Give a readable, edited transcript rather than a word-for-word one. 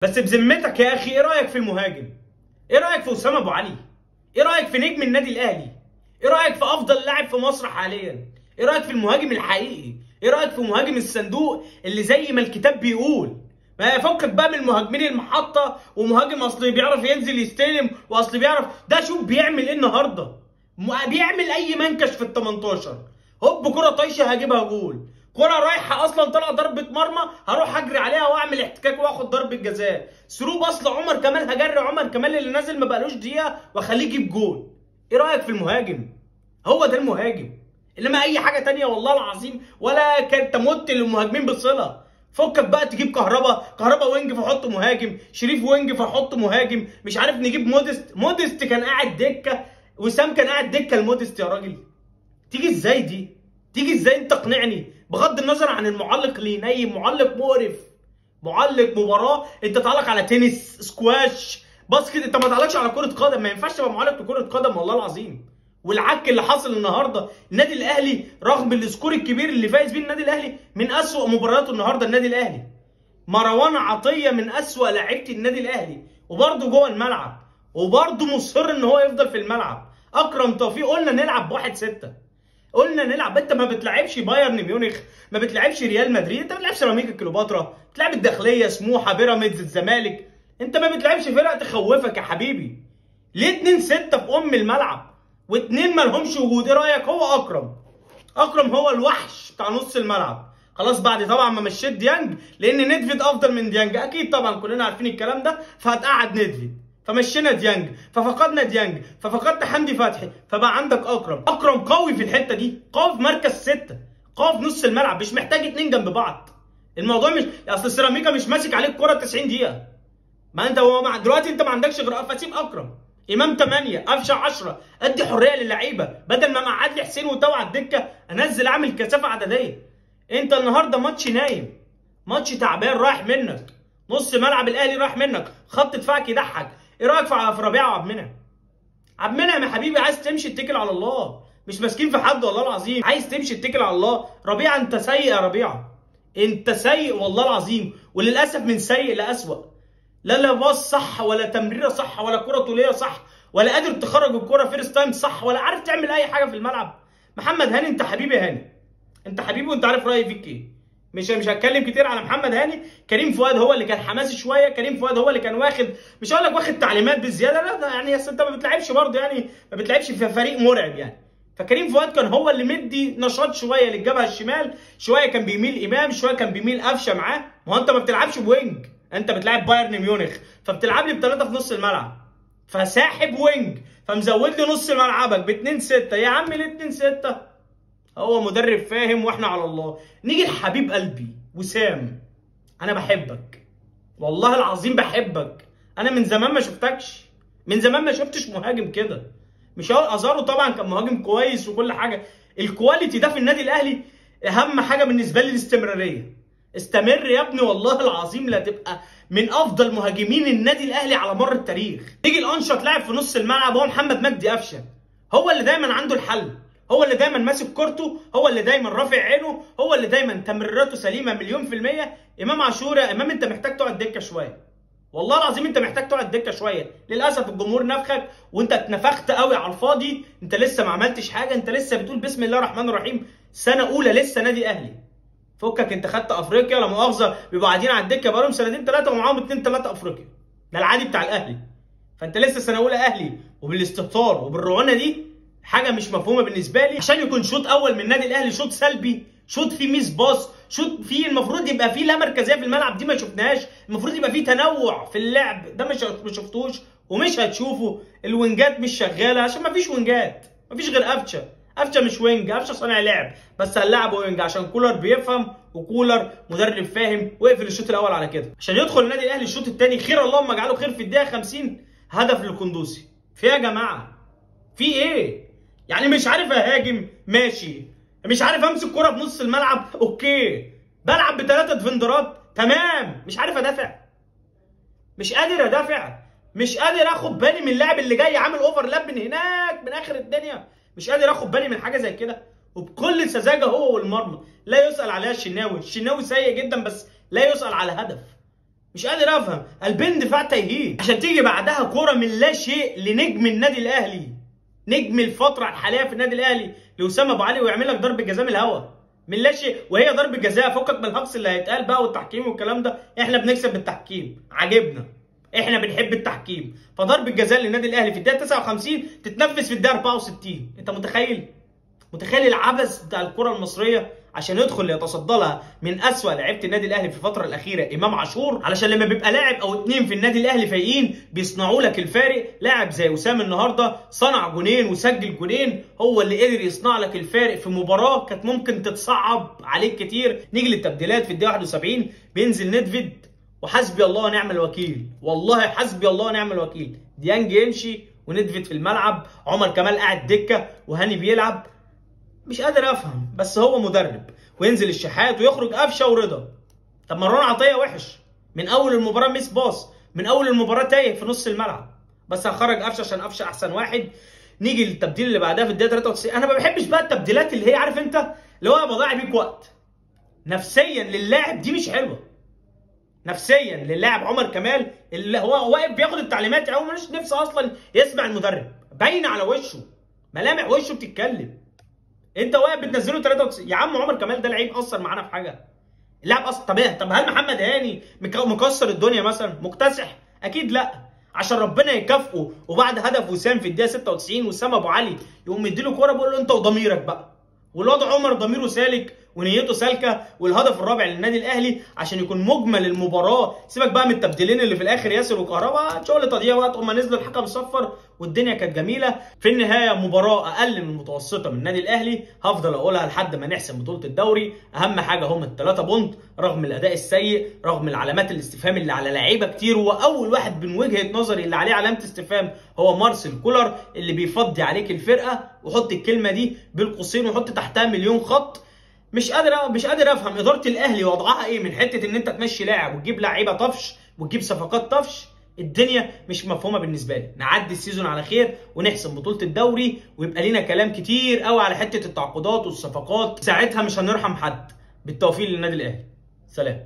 بس بذمتك يا اخي ايه رايك في المهاجم؟ ايه رايك في اسامه ابو علي؟ ايه رايك في نجم النادي الاهلي؟ ايه رايك في افضل لاعب في مصر حاليا؟ ايه رايك في المهاجم الحقيقي؟ ايه رايك في مهاجم الصندوق اللي زي ما الكتاب بيقول؟ ما يفكك بقى من مهاجمين المحطة ومهاجم اصل بيعرف ينزل يستلم واصل بيعرف ده. شوف بيعمل ايه النهارده، بيعمل اي منكش في ال 18، هوب كره طايشه هجيبها جول، كره رايحة اصلا طالعه ضربه مرمى هروح اجري عليها واعمل احتكاك واخد ضربه جزاء، through pass لعمر كمال هجري عمر كمال اللي نازل ما بقالوش دقيقة واخليه يجيب جول. ايه رايك في المهاجم؟ هو ده المهاجم، انما اي حاجة تانية والله العظيم ولا كان تمت للمهاجمين بصله. فكك بقى تجيب كهربا، كهربا wing فحط مهاجم، شريف wing فحط مهاجم، مش عارف نجيب مودست، مودست كان قاعد دكه، وسام كان قاعد دكه المودست يا راجل. تيجي ازاي دي؟ تيجي ازاي؟ انت اقنعني بغض النظر عن المعلق اللي ينيم، معلق مقرف، معلق مباراة انت تعلق على تنس، سكواش، basket، انت ما تعلقش على كره قدم، ما ينفعش تبقى معلق لكرة قدم والله العظيم. والعك اللي حصل النهارده، النادي الاهلي رغم ال score الكبير اللي فايز بيه النادي الاهلي، من اسوأ مبارياته النهارده النادي الاهلي. مروان عطيه من اسوأ لاعيبه النادي الاهلي، وبرده جوه الملعب، وبرده مصر ان هو يفضل في الملعب. اكرم توفيق قلنا نلعب ب1-6، قلنا نلعب، انت ما بتلعبش بايرن ميونخ، ما بتلعبش ريال مدريد، انت ما بتلعبش سيراميكا كليوباترا، بتلعب الداخلية، سموحه، بيراميدز، الزمالك، انت ما بتلعبش فرق تخوفك يا حبيبي. ليه 2-6 في ام الملعب؟ واثنين ما لهمش وجود. ايه رايك؟ هو اكرم، اكرم هو الوحش بتاع نص الملعب. خلاص بعد طبعا ما مشيت ديانج، لان ندفيد افضل من ديانج اكيد طبعا كلنا عارفين الكلام ده، فهتقعد ندفيد، فمشينا ديانج، ففقدنا ديانج، ففقدت حمدي فتحي، فبقى عندك اكرم. اكرم قوي في الحتة دي، قوي في مركز 6، قوي في نص الملعب، مش محتاج اتنين جنب بعض. الموضوع مش اصل سيراميكا مش ماسك عليك الكورة 90 دقيقة، ما انت هو دلوقتي انت ما عندكش غير فسيب اكرم، امام 8، قفشه 10، ادي حرية للعيبة، بدل ما مقعد لي حسين وتاو على الدكة انزل اعمل كثافة عددية. انت النهارده ماتش نايم، ماتش تعبان رايح منك، نص ملعب الاهلي رايح منك، خط دفاعك يضحك. ايه رايك في ربيعة وعبد المنعم؟ عبد المنعم يا حبيبي عايز تمشي اتكل على الله، مش ماسكين في حد والله العظيم، عايز تمشي اتكل على الله. ربيعة انت سيء يا ربيعة، انت سيء والله العظيم، وللاسف من سيء لاسوء. لا باص صح، ولا تمريره صح، ولا كره طوليه صح، ولا قادر تخرج الكره first time صح، ولا عارف تعمل اي حاجة في الملعب. محمد هاني انت حبيبي يا هاني، انت حبيبي وانت عارف رايي فيك ايه. مش هتكلم كتير على محمد هاني. كريم فؤاد هو اللي كان حماسي شوية، كريم فؤاد هو اللي كان واخد، مش هقول لك واخد تعليمات بالزيادة، لا ده يعني اصل انت ما بتلعبش برضه، يعني ما بتلعبش في فريق مرعب يعني. فكريم فؤاد كان هو اللي مدي نشاط شوية للجبهه الشمال، شوية كان بيميل امام، شوية كان بيميل قفشه معاه. ما هو انت ما بتلعبش ب wing، انت بتلعب بايرن ميونخ، فبتلعب لي بثلاثة في نص الملعب، فساحب wing، فمزود لي نص ملعبك ب 2-6. يا عم ليه 2-6؟ هو مدرب فاهم واحنا على الله. نيجي لحبيب قلبي وسام، انا بحبك والله العظيم بحبك، انا من زمان ما شفتكش، من زمان ما شفتش مهاجم كده. مش هقول ازارو طبعا كان مهاجم كويس وكل حاجة، ال quality ده في النادي الاهلي اهم حاجة بالنسبة لي الاستمرارية. استمر يا ابني والله العظيم لا تبقى من افضل مهاجمين النادي الاهلي على مر التاريخ. نيجي الانشط لاعب في نص الملعب هو محمد مجدي قفشه، هو اللي دايما عنده الحل، هو اللي دايما ماسك كورته، هو اللي دايما رافع عينه، هو اللي دايما تمريراته سليمة 100%. امام عاشور يا امام انت محتاج تقعد دكه شوية، والله العظيم انت محتاج تقعد دكه شوية. للاسف الجمهور نفخك وانت اتنفخت قوي على الفاضي، انت لسه ما عملتش حاجة، انت لسه بتقول بسم الله الرحمن الرحيم، سنة اولى لسه نادي اهلي. فكك انت خدت افريقيا لا مؤاخذة، بيبقوا قاعدين على الدكة بقالهم سنتين ثلاثة ومعاهم 2 3 افريقيا، ده العادي بتاع الاهلي. فانت لسه سنة اولى اهلي، وبالاستهتار وبالرعونه دي حاجة مش مفهومه بالنسبة لي. عشان يكون شوط اول من النادي الاهلي شوط سلبي، شوط فيه miss pass، شوط فيه المفروض يبقى فيه لا مركزية في الملعب، دي ما شفناهاش، المفروض يبقى فيه تنوع في اللعب، ده ما شفتوش ومش هتشوفه. الوينجات مش شغالة عشان ما فيش وينجات، ما فيش غير قفشه، قفشه مش wing، قفشه صانع لعب، بس هنلعبه wing عشان كولر بيفهم وكولر مدرب فاهم. وقفل الشوط الاول على كده عشان يدخل النادي الاهلي الشوط الثاني، خير اللهم اجعله خير. في الدقيقة 50 هدف للقندوسي. في يا جماعة؟ في ايه؟ يعني مش عارف اهاجم ماشي، مش عارف امسك كرة في نص الملعب okay، بلعب بثلاثة ديفندرات تمام، مش عارف ادافع، مش قادر ادافع، مش قادر اخد بالي من اللاعب اللي جاي عامل overlap من هناك من اخر الدنيا، مش قادر اخد بالي من حاجة زي كده. وبكل سذاجة هو والمرمى، لا يسال عليها الشناوي، الشناوي سيء جدا بس لا يسال على هدف. مش قادر افهم. قلبين دفاع تايهين عشان تيجي بعدها كورة من لا شيء لنجم النادي الاهلي، نجم الفترة الحالية في النادي الاهلي لوسام ابو علي، ويعمل لك ضربه جزاء من الهوا من لا شيء، وهي ضربه جزاء. فكك من الهجص اللي هيتقال بقى والتحكيم والكلام ده، احنا بنكسب بالتحكيم، عاجبنا، احنا بنحب التحكيم. فضربه جزاء للنادي الاهلي في الدقيقة 59 تتنفذ في الدقيقة 64. انت متخيل؟ متخيل العبث بتاع الكره المصرية؟ عشان يدخل يتصدى لها من اسوأ لعيبة النادي الاهلي في الفترة الاخيرة امام عاشور، علشان لما بيبقى لاعب او اتنين في النادي الاهلي فايقين بيصنعوا لك الفارق. لاعب زي وسام النهارده صنع جونين وسجل جونين، هو اللي قدر يصنع لك الفارق في مباراة كانت ممكن تتصعب عليك كتير. نيجي للتبديلات في الدقيقة 71 بينزل ندفيد، وحسبي الله ونعم الوكيل، والله حسبي الله ونعم الوكيل. ديانج يمشي وندفيد في الملعب، عمر كمال قاعد دكه وهاني بيلعب. مش قادر افهم، بس هو مدرب. وينزل الشحات ويخرج قفشه ورضا. طب مروان عطية وحش من اول المباراة، miss pass من اول المباراة، تايه في نص الملعب، بس هخرج قفشه عشان قفشه احسن واحد. نيجي للتبديل اللي بعدها في الدقيقة 93. انا ما بحبش بقى التبديلات اللي هي عارف انت اللي هو بضيع بيك وقت نفسيا للاعب، دي مش حلوة نفسيا للاعب عمر كمال اللي هو واقف بياخد التعليمات، هو ملوش نفس اصلا يسمع المدرب، باينة على وشه، ملامح وشه بتتكلم. انت واقف بتنزله 93. يا عم عمر كمال ده لعيب اثر معانا في حاجة؟ اللاعب اصلا. طب هل محمد هاني مكسر الدنيا مثلا؟ مكتسح؟ اكيد لا. عشان ربنا يكافئه وبعد هدف وسام في الدقيقة 96 وسام ابو علي يقوم مديله كورة بيقول له انت وضميرك بقى. والواد عمر ضميره سالك ونيته سالكة، والهدف الرابع للنادي الاهلي عشان يكون مجمل المباراة. سيبك بقى من التبديلين اللي في الاخر ياسر وكهربا، شغل تضييع وقت، هما نزلوا الحكم صفر والدنيا كانت جميلة. في النهاية مباراة اقل من المتوسطة من النادي الاهلي، هفضل اقولها لحد ما نحسم بطوله الدوري. اهم حاجة هم ال3 point، رغم الاداء السيء، رغم العلامات الاستفهام اللي على لعيبة كتير، واول واحد من وجهه نظري اللي عليه علامة استفهام هو مارسيل كولر اللي بيفضي عليك الفرقة، وحط الكلمة دي بالقوسين وحط تحتها مليون خط. مش قادر افهم ادارة الاهلي وضعها ايه من حتة ان انت تمشي لاعب وتجيب لعيبة طفش وتجيب صفقات طفش. الدنيا مش مفهومه بالنسبة لي. نعدي ال season على خير ونحسم بطوله الدوري، ويبقى لينا كلام كتير قوي على حتة التعاقدات والصفقات، ساعتها مش هنرحم حد. بالتوفيق للنادي الاهلي. سلام.